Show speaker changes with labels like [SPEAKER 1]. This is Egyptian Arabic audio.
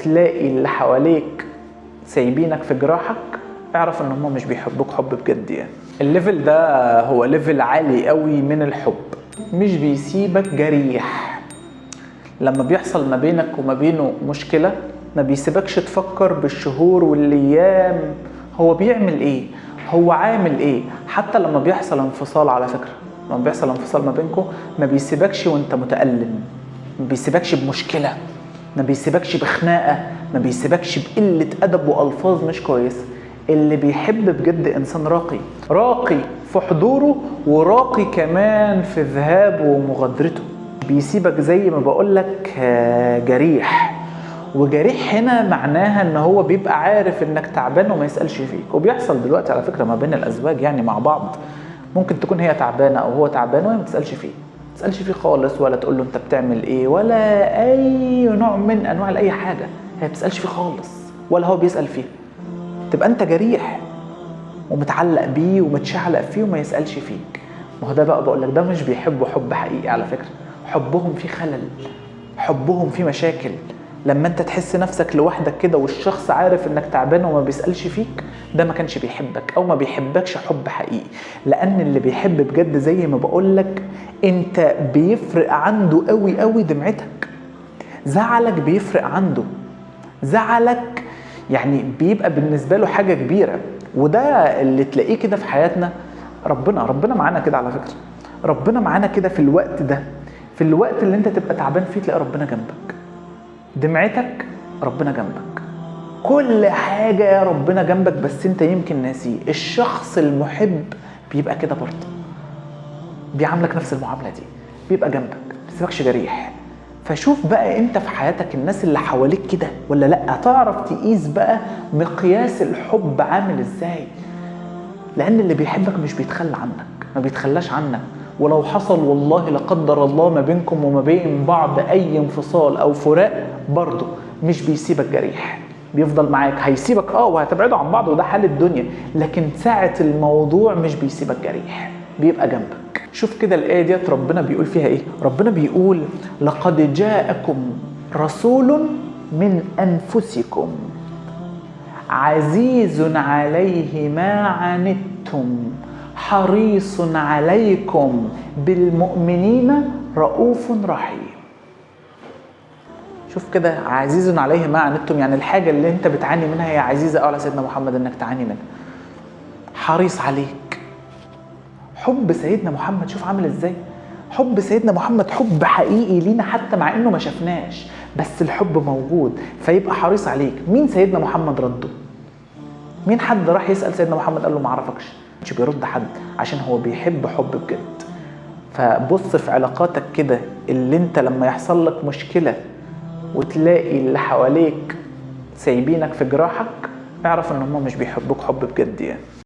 [SPEAKER 1] وتلاقي اللي حواليك سايبينك في جراحك، اعرف ان هم مش بيحبوك حب بجد. يعني ال level ده هو level عالي قوي من الحب، مش بيسيبك جريح. لما بيحصل ما بينك وما بينه مشكلة ما بيسيبكش تفكر بالشهور والايام هو بيعمل ايه، هو عامل ايه. حتى لما بيحصل انفصال، على فكرة لما بيحصل انفصال ما بينكم ما بيسيبكش وانت متألم، ما بيسيبكش بمشكلة، ما بيسيبكش بخناقة، ما بيسيبكش بقلة أدب وألفاظ مش كويسة. اللي بيحب بجد إنسان راقي، راقي في حضوره وراقي كمان في ذهابه ومغادرته. بيسيبك زي ما بقولك جريح. وجريح هنا معناها ان هو بيبقى عارف انك تعبان وما يسألش فيك. وبيحصل دلوقتي على فكرة ما بين الأزواج يعني مع بعض، ممكن تكون هي تعبانة أو هو تعبان وهي ما تسألش فيه، ما تسألش فيه خالص، ولا تقول له انت بتعمل ايه، ولا اي نوع من انواع اي حاجة، هي ما بتسألش فيه خالص ولا هو بيسأل فيه. تبقى انت جريح ومتعلق بيه ومتشعلق فيه وما يسألش فيك. ما هو ده بقى بقول لك ده مش بيحبوا حب حقيقي على فكرة، حبهم فيه خلل، حبهم فيه مشاكل. لما انت تحس نفسك لوحدك كده والشخص عارف انك تعبان وما بيسألش فيك، ده ما كانش بيحبك او ما بيحبكش حب حقيقي. لان اللي بيحب بجد زي ما بقولك انت بيفرق عنده قوي قوي دمعتك، زعلك بيفرق عنده، زعلك يعني بيبقى بالنسبة له حاجة كبيرة. وده اللي تلاقيه كده في حياتنا. ربنا معانا كده على فكرة، ربنا معانا كده في الوقت ده، في الوقت اللي انت تبقى تعبان فيه تلاقي ربنا جنبك، دمعتك ربنا جنبك، كل حاجة يا ربنا جنبك، بس انت يمكن ناسيه. الشخص المحب بيبقى كده برضه، بيعاملك نفس المعاملة دي، بيبقى جنبك، ما بيسيبكش جريح. فشوف بقى انت في حياتك الناس اللي حواليك كده ولا لا، تعرف تقيس بقى مقياس الحب عامل ازاي. لان اللي بيحبك مش بيتخلى عنك، ما بيتخلاش عنك. ولو حصل والله لا قدر الله ما بينكم وما بين بعض اي انفصال او فراق، برضه مش بيسيبك جريح، بيفضل معاك. هيسيبك وهتبعدوا عن بعض وده حال الدنيا، لكن ساعة الموضوع مش بيسيبك جريح، بيبقى جنبك. شوف كده الآية ديت ربنا بيقول فيها ايه. ربنا بيقول لقد جاءكم رسول من أنفسكم عزيز عليه ما عنتم حريص عليكم بالمؤمنين رؤوف رحيم. شوف كده، عزيز عليه ما عنتم، يعني الحاجة اللي انت بتعاني منها هي عزيزة قوي على سيدنا محمد انك تعاني منها، حريص عليك. حب سيدنا محمد شوف عامل ازاي، حب سيدنا محمد حب حقيقي لينا حتى مع انه ما شفناش، بس الحب موجود، فيبقى حريص عليك. مين سيدنا محمد رده؟ مين حد راح يسأل سيدنا محمد قال له ما اعرفكش؟ مش بيرد حد، عشان هو بيحب حب بجد. فبص في علاقاتك كده، اللي انت لما يحصل لك مشكلة وتلاقي اللي حواليك سايبينك في جراحك، اعرف ان هم مش بيحبوك حب بجد يعني.